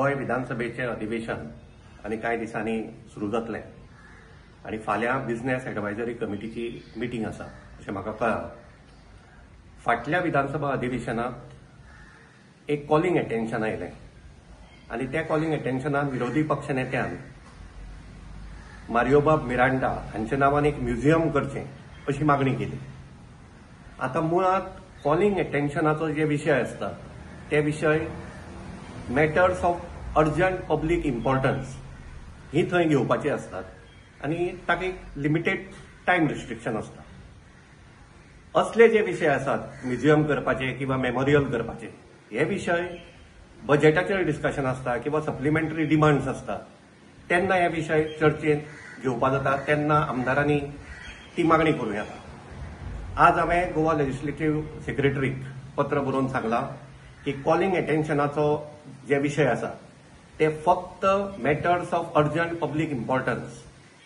गोंय विधानसभेचें अधिवेशन आनी कांय दिसांनी सुरू जातलें आनी फाल्यां बिझनेस एडवायजरी कमिटीची मिटींग आसा अशें म्हाका कळ्ळां. फाटल्या विधानसभा अधिवेशनात एक कॉलिंग एटेन्शन आयलें आनी त्या कॉलिंग एटेन्शनान विरोधी पक्ष नेत्यान मारियोबाब मिरांडा हांच्या नांवान एक म्युझियम करचें अशी मागणी केली. आतां मुळांत कॉलिंग एटेन्शनाचो जे विशय आसता ते विशय matters of urgent public importance ही थंय घेवपाची आसतात आनी ताका एक लिमिटेड टायम रिस्ट्रिक्शन आसता. असले जे विशय आसात म्युझियम करपाचे किंवा मेमोरियल करपाचे हे विशय बजेटाचेर डिस्कशन आसता किंवा सप्लिमेंटरी डिमांड्स आसता तेन्ना हे विशय चर्चेंत घेवपा जाता, तेन्ना आमदारांनी ती मागणी करूं येता. आज हांवें गोवा लेजिस्लेटिव्ह सेक्रेटरीक पत्र बरोवन सांगलां की कॉलिंग एटेन्शनाचो जे विशय आसा ते फक्त matters of urgent public importance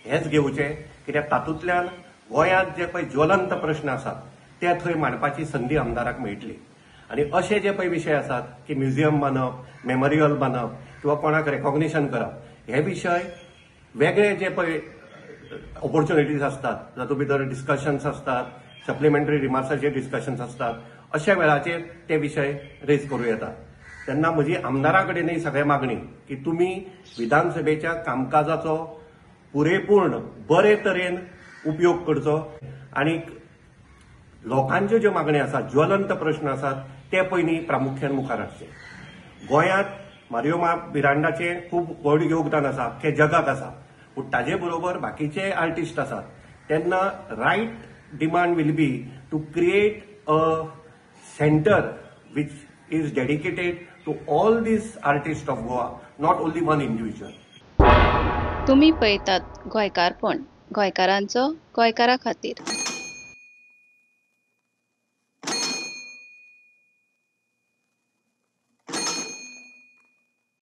हेच घेवचे, कित्याक तातूंतल्यान गोंयांत जे पळय ज्वलंत प्रश्न आसात ते थंय मांडपाची संदी आमदाराक मेळटली. आनी अशे जे पळय विशय आसात की म्युझियम बांदप, मेमोरियल बांदप किंवा कोणाक रेकॉग्निशन करप हे विशय वेगळे जे पळय ऑपॉर्च्युनिटीज आसतात जातूंत भितर डिस्कशन्स आसतात, सप्लिमेंटरी रिमार्क्साचेर डिस्कशन्स आसतात, अशा वेळाचेर ते विशय रेज करूं येतात. तेन्ना म्हजी आमदारां कडेनय सगळे मागणी की तुमी विधानसभेच्या कामकाजाचो पुरेपूर्ण बरे तरेन उपयोग करचो आनी लोकांच्यो ज्यो मागण्यो आसात, ज्वलंत प्रश्न आसात ते पयलीं प्रामुख्यान मुखार हाडचे. गोंयांत मारियो मिरांडाचें खूब व्हड योगदान आसा, अख्खे जगाक आसा, पूण ताजे बरोबर बाकीचे आर्टिस्ट आसात. तेन्ना right demand will be to create a centre which is dedicated to all these artists of Goa, not only one individual. तुम्ही पळयतात गोंयकारपण, गोंयकारांचो गोंयकारा खातीर.